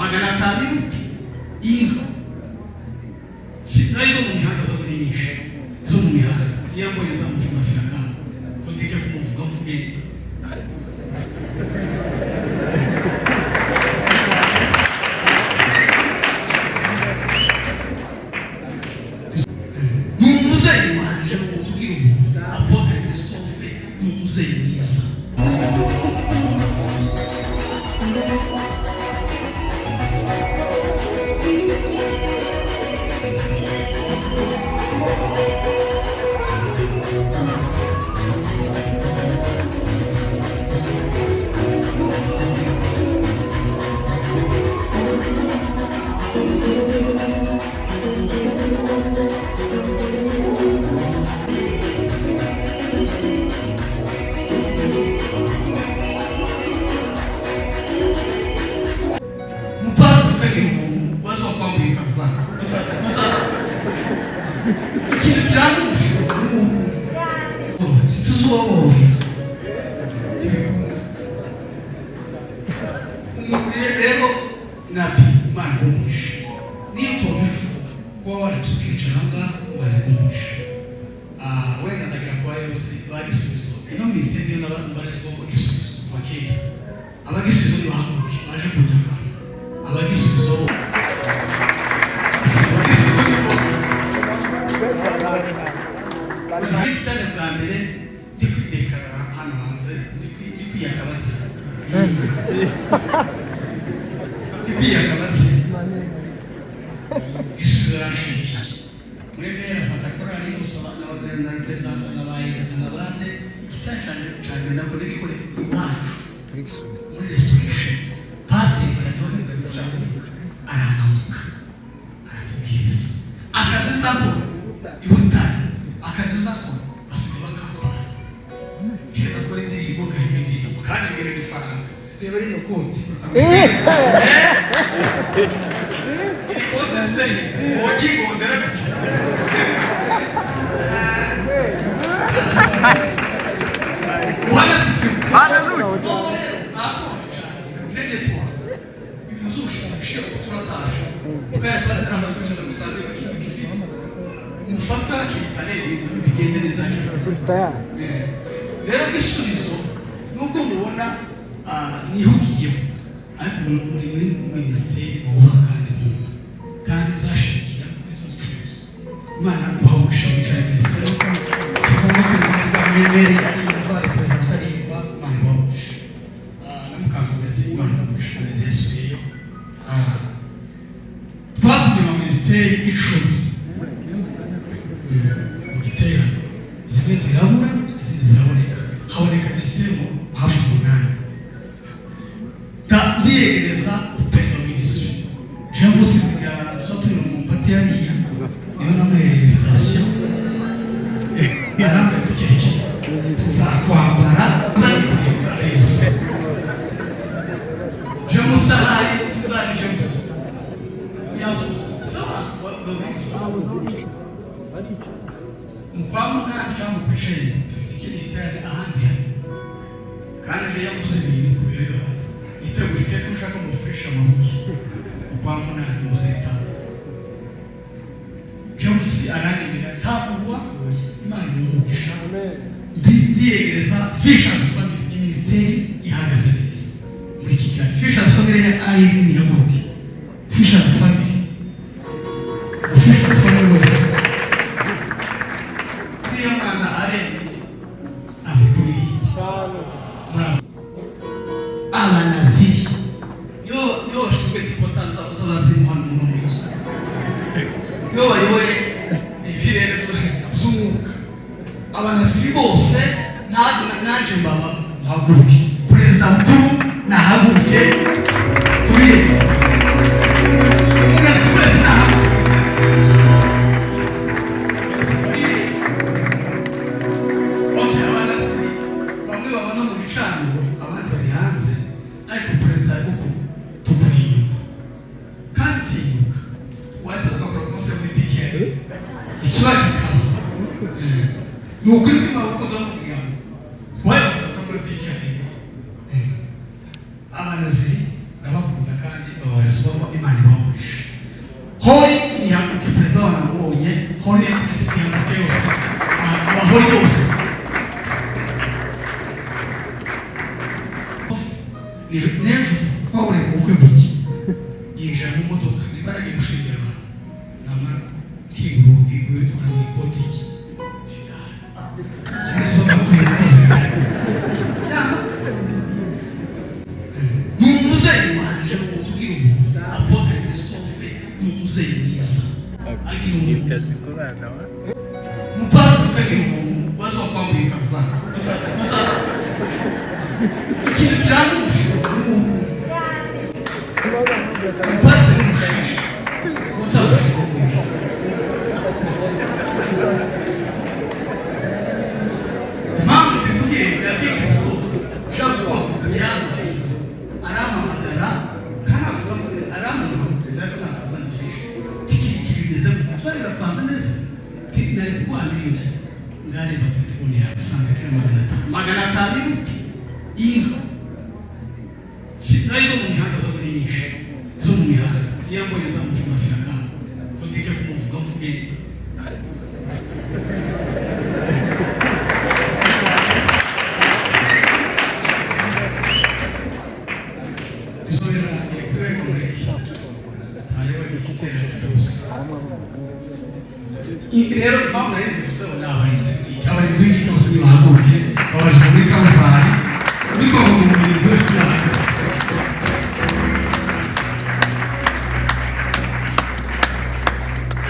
500 y'ubukwe, inka nayo zo mu mihanda zo muri nyinshi zo mu mihanda. Iyo mbonye zamufunga firakana ngo ndeke kumuvuga mvuge. Ni umuzeyi wanje, ni umuntu ugira ubuntu. Apôtre Christophe ni umuzeyi mwiza. Mupasiteri utagira ubuntu bazokwambuye karuvati. Ikintu kiranga umushumba ni ubuntu. Ntituzoborohera. Umuntu rero nabi, Imana igumugisha. Niyo utometse kuba waretse ukicara aha ngaha, Imana igumugisha. Wenda ndagira kuba yose bagisubizo ino minisiteri niyo mbarizwamo. Gisubizo kuva kera, abagisubizo nibahaguruke baje kunyambara. Abagisubizo bo, abagisubizo nibo igitanda bwa mbere ndi kwidekarara hano hanze, ndi kwiyaka abazima, ndi kwiyaka abazima. Gisubizo yanshigikiye mwebwe, afata korali yose na reprezanta n'abayezi n'abandi. Igitanda cya mbere ntabwo nagikore iwacu muri Restoration. Pasiteri Katolika cyangwa kuvuga aramanuka aratubwiriza akazi nzakora i Butare, akazi nzakora basigaye bakambara keza, akora indirimbo, gahimba indirimbo kandi mbere n'ifaranga. Reba rino koti, iri kote se wogigondera gutya? Bwana asifiwe. Haleluya. Nakonje cyane ntege ibintu z'ubushyuhe turatashe ukaya pasiteri amaze kwicaza musanze ku kintu kiri mufatwa hakiri kare, ibintu bigende neza hakiri kare. Rero igisubizo, nubwo mubona nihugiyeho, ariko muri minisiteri mubuha kandi nkunda kandi nzashimikira izo mfuzo. Imana ibaha wicaye minisiteri zigomba kuvuga mwemere ariyumva, reperezanta ariyumva. Imana ibaha umugisha. Na Mukankomezi, Imana ibaha umugisha. Komezi yasubiyeyo. Twatumye ama minisiteri 10 mu giterane, zimwe zirabura, izindi ziraboneka, haboneka minisiteri mu hafi 8. Ndiyegereza Upendo Ministry. Jean Bosco kugira tuba turi mu mbati hariya, niyo namuhereye invitation, arambwira tukerekeye tuzakwambara nzagikuriye kuri yose. Jean Musa hari sinzani Jean Musa yasohotse sawa. Mu kwa munani cyangwa mu kw'icenda dufite ikindi giterane ahandi hari, kandi ejo yavuze ibintu ku bireba yiteguye ko ushaka mufurisha amahuzu mu kwa munani muzita. James aranyemera ntabwo wagoye. Imana imugisha. Ndiyegereza Fishers Family, ni minisiteri ihagaze neza muri Kigali. Fishers Family ayi nihaguruke. Fishers Family, Fishers Family wese, niyo mwana aremye azi kuririmba. Murazi abanaziri niyo bashinzwe dikota z'abazimu hano mu mujyi, niyo bayoboye ibirere by'umwuka. Abanaziri bose naje mbaba muhaguruke. Perezida mukuru nahaguruke, tubiyemeze. Umunaziri wese nahaguruke. Okay, abanaziri bamwe babona mu bicaniro, abandi bari hanze, ariko perezida mukuru tukuri inyuma kandi tinyuka waza tugakora concert muri BK, ikiba kikaba. Ni ukuri kw'Imana kuko nzamubwira ngo waza tugakora muri BK. Abanaziri ndabakunda kandi babarizwa. Twabonye Holy ihaguruke yose, abahori yose. N'ejo twabonye mu bukwe buke yinjira mu modoka, niba yaragiye gushingira abantu, namara kinga urugi rwe mu ikoti rye. Sinzi izo bakwiye kuziga. Ni umuzeyi wanje, ni umuntu ugira ubuntu. Apôtre Christophe ni umuzeyi mwiza, agira ubuntu. Kazi ku bana wa Umupasiteri utagira ubuntu bazakwambuye karuvati. Ikintu kiranga umushumba ni ubuntu. Umupasiteri w'umushishi utamushoboye. Impamvu mbivugiye, yabwiye Christophe Jean Paul, yarambaye arampamagara, kandi arampamagara, ntabwo byinshi tiki bimeze gutya, birapanze neza. Nari kuguha miliyoni, ngareba telefone yawe usanga kuri 500, 500 y'uko inka nayo zo mu mihanda zo muri nyinshi zo mu mihanda. Iyo mbonye zamufunga firakana ngo ndeke kumuvuga, mvuge. Izo birarangiye kubera ko mureke ntayo igitera cyose. Ibi rero, impamvu nari mbivuzeho ni abarinzi b'inkike. Abarinzi b'inkike bose nibahaguruke, babajije muri Karuvari, ariko ngo ni umurinzi wese yahaguruke.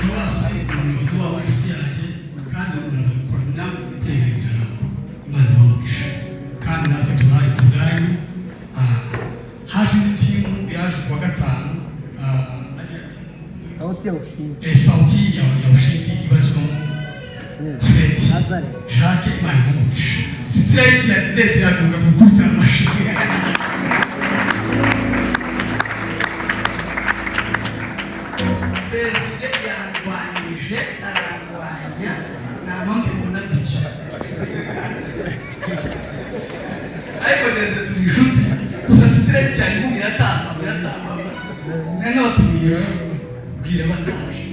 Joas ni umuyobozi wabo, inshuti yanjye, kandi muraza gukora nawe kwegereza ijambo. Imana ibamugisha, kandi natwe turahari ku bwanyu. Haje indi team yaje kuwa gatanu, hariya team Sauti ya Ushindi. Sauti ya Ushindi ibarizwamo Fred Nazareth. Jacques. Imana ibamugisha. Sitirayiti ya ndetse yagunga gukubita amashyi. Perezida yarwanyije, ararwanya, nta mpamvu mbona duke, ariko ndetse turi inshuti gusa. Sitirayiti yanjye ubu iratamba, iratamba, nari nabatumiye bwira bataje,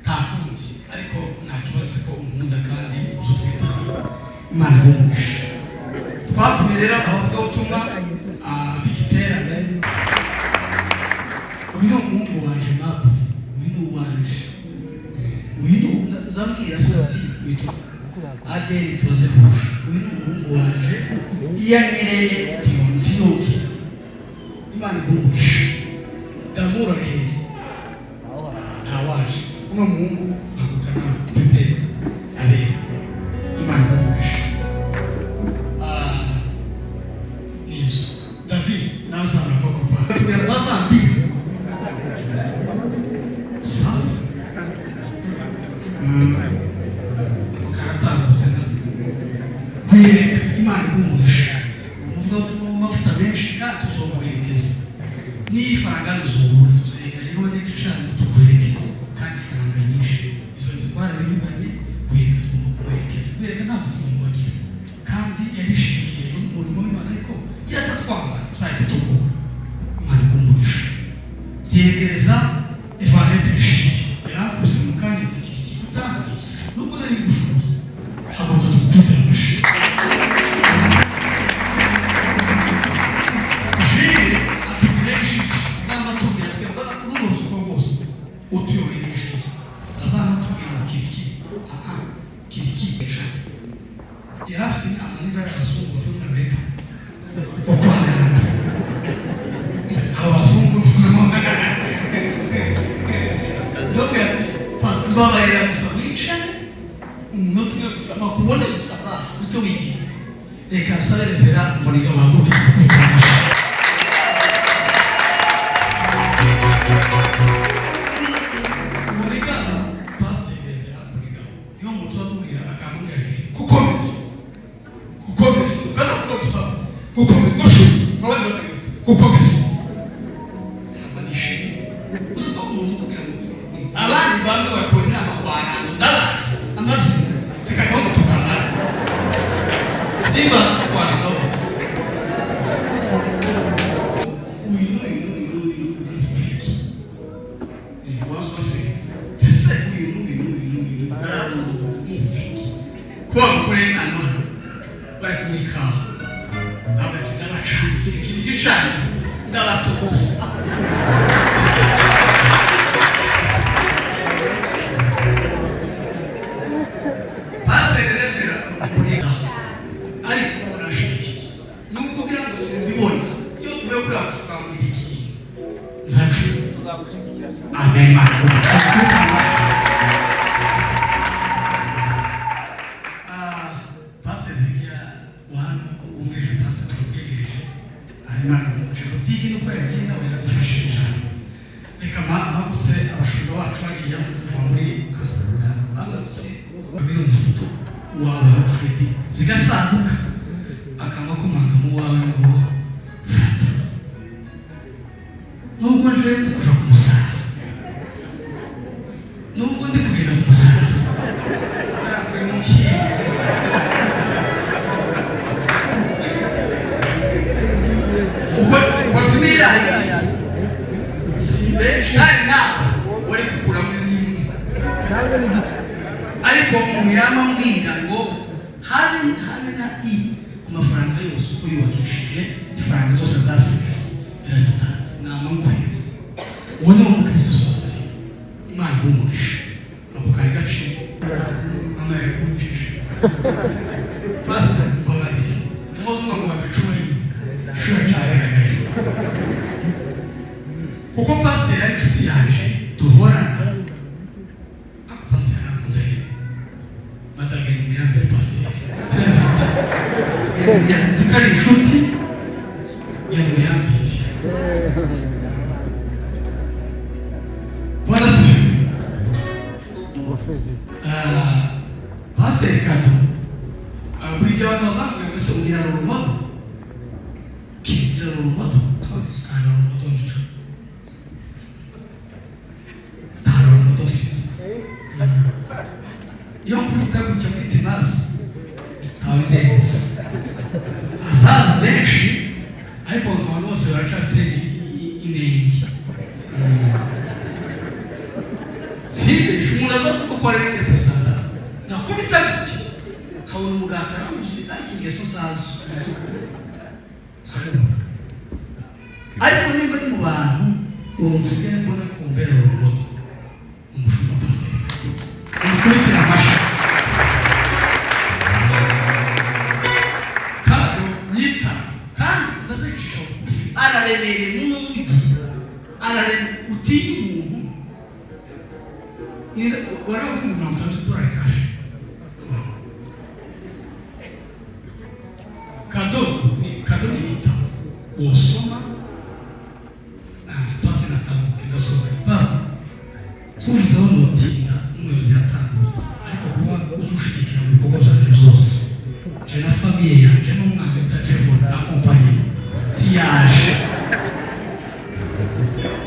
nta kundi, ariko nta kibazo ko unkunda kandi uzi utwitabira. Imana ibamugisha. Twatumiye rero abavugabutumwa b'igiterane. Uyu ni umuhungu wanje mapu, uyu ni uwanje. Uyu ni nzambwira se ati witwa Adeli turazihuje. Uyu ni umuhungu wanje, iyo anyereye ntiyoge. Imana iguhe. Damura hehe? Ntawaje uno muhungu haguruka nawe pepe areba. Imana iguhe. Nibyo, David nazamura akaboko kwa tubwira za Zambiya sawa. Karatambutse kwereka. Imana igumugisha. Umuvuga ko amavuta menshi kandi tuzomuherekeza n'iyo ifaranga rizobura, tuzegeranya n'igishushanyo tuguherekeza, kandi ifaranga nyinshi izo ntitwara bivuganye. Kwereka tugomba kumuherekeza, kwereka nta mutungo bagira, kandi yarishingiye n'umurimo w'Imana, ariko iyo atatwambara uzajya tugura. Imana igumugisha. Yegereza Evangeliste Rishiri, yarakubise mu kanya ati iki utangiye nubwo nari gushoboye. Haguruka tugukubite amashyi. Jire atubwira ijisho, azaba atubwira twebwe n'uruzuko rwose utuyoboye ijisho, azaba atubwira ngo kiriki, aha kiriki. Yari afite inama, niba ari abazungu bavuye muri Amerika uko haranga abo bazungu. Donc babarira gusa wicare umunota umwe gusa bakubone gusa, basi icyo wigira. Reka nsabe revera mboneka bahaguruke gukubita amashyi. Mbonigaba, pasiteri revera Mbonigaba, niyo muntu atubwira akamubwira ati gukomeza, gukomeza, ukaza kuvuga gusa gukomeza gushu abandi bategeka gukomeza. Ntabwo nishimye uzi ko umuntu ukubwira ngo abandi bamwe bakora inama kwa Nando, ndabazi amazina, tukajyaho ngo tukamara simbazi kwa Nando. Uyu n'uyu n'uyu n'uyu n'uyu, wazi wase ese uyu n'uyu n'uyu. Kuba bakoreye inama hano bari kunywa ikawa, ntabwo ati ndabacanira iki gicaniro, ndabatukuza. Pasiteri rero kuriga, ariko urashigikiye nubwo kugira ngo simbibona iyo tuvuye kuri ako tukambwira ikintu zacu. Tuzagushyigikira cyane. Amen. Pasiteri Zekiya wa hano wungirije pasiteri tubwegereje, hanyuma butike nuko yagiye nawe yaradufashije cyane. Reka mpagutse abashumba bacu hariya kuva muri Kasarura bagarutse 3 miliyoni wawe Fredi zigasanduka akanga komanga mu wawe ngo fata, nubwo nje ndi kuja ku musaraba, nubwo ndi kugenda ku musaraba aba yakuye mu kigo. Ubwo ubwo siniraye simbeje kandi nawe wari gukuramo n'imwe Cyangwa n'igice. Ariko umuntu yama ambwira ngo habe habe na i ku mafaranga yose uko yubakishije, ifaranga zose zasigaye yarazitanze, nama nguheba. Uwo ni umukristo sasa. Imana ihumurisha ako kari gaciro mama yari kumvisha. Pastor, mbabarire, umuzi ngo wabicura icura cyagaragaje kuko pasiteri ari inshuti yaje duhorana. Ako pasiteri arakunda rero madame ya mbere, pasiteri nzi ko ari inshuti ya muyambiri. Bwana asifiwe. Ah, pasiteri Kado, buri gihe abantu bazamuye wese ugira urumodo kigira urumodo, nta rumodo ngira, nta rumodo mfite. Iyo nkubita gutya muri tenasi ntawe ndenza, hazaza benshi, ariko abantu bose baracyafite inenge. Simbeshe umuntu aza kuko ko ari perezida nakubita gutya nkabona umugati arawuzi, ariko ingeso ntazo. Ariko nimba ari mu bantu uwo nsigaye mbona kumbera urumodo, umushumba pasiteri, umukurikira amashyi kandi nyita kandi unazicisha bugufi, araremereye n'umujyi araremeye, utinya umuntu. Ninde wari wakumva 50 z'idolari cash? Kado ni kado, ni igitabo wosoma. Pasi natambuke ndasoma pasi tuvuzeho notinda, umuyobozi yatambutse, ariko kuba uzushigikira mu bikorwa byanje byose, je na famille yanje n'umwana bita Jevon akompanye tiyaje,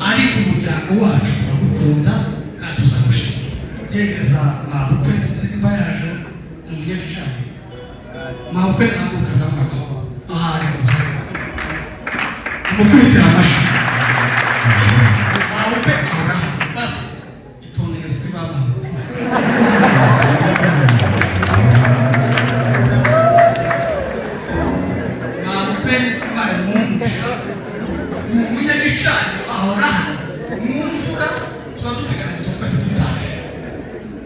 ariko umuryango wacu turagukunda kandi tuzagushimira. Gereza mabukwe, sinzi nimba yaje, ni umunyagicaniro. Mabukwe ntabwo kazamuka aho ari hose, umukubitira amashyi. Mabukwe ahora basi itondereza kuri ba mabukwe. Mabukwe bari mumugisha, ni umunyagicaniro, ahora mu mvura tuba duteganya ngo twese dutaje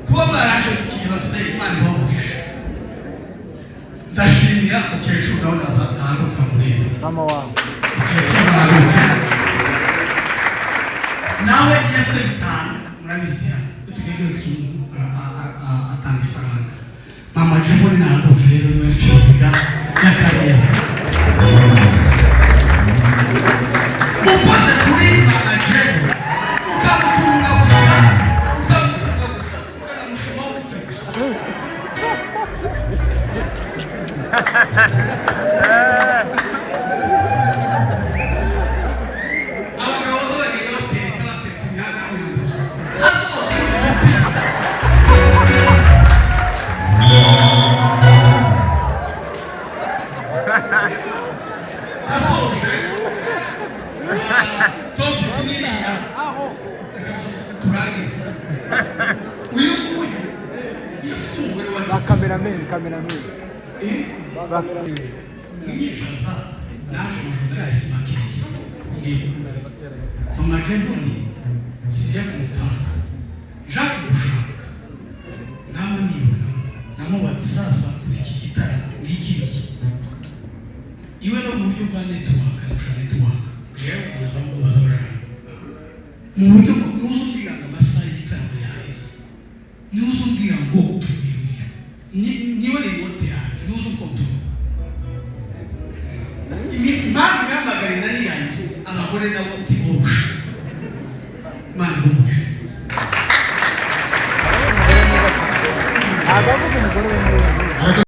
kuba mwaraje kugira ababyeyi. Imana ibamugisha. Ndashimira umukecuru nawe naza ntabwo turamureba. Mama wawe. Umukecuru ntabwo nawe iyo afite 5 murabizi hano iyo tugiye guhereza umuntu atanga ifaranga. Mama Jevoni ntabwo rero niwe perezida y'akarere ukoze kuri mama Jevoni, ukamutunga gusa, ukamutunga gusa, ukanamushimaho gutya gusa. Abagabo bo bagenda bateka bateka imihanda n'imihanda. Asoje topic niriya turangiza. Uyu nguyu iyo ufite umugore wa Cameraman, cameraman. Eh? Ba Mwicaza naje amajoro yahise makeya mama Jevoni sijya kumutaka Jacques gushaka nama nibona namubaza sasa kuri iki gitaramo ngikiriye iwe no mu buryo bwa network, arusha network jewe kuza mubaza barana mu buryo nuza umbwira ngo amasaha y'igitaramo yaheze, nuza umbwira ngo tubwire niwe remote yanjye, nuza ukontorora impamvu ihamagara inani yanjye abagore nabo.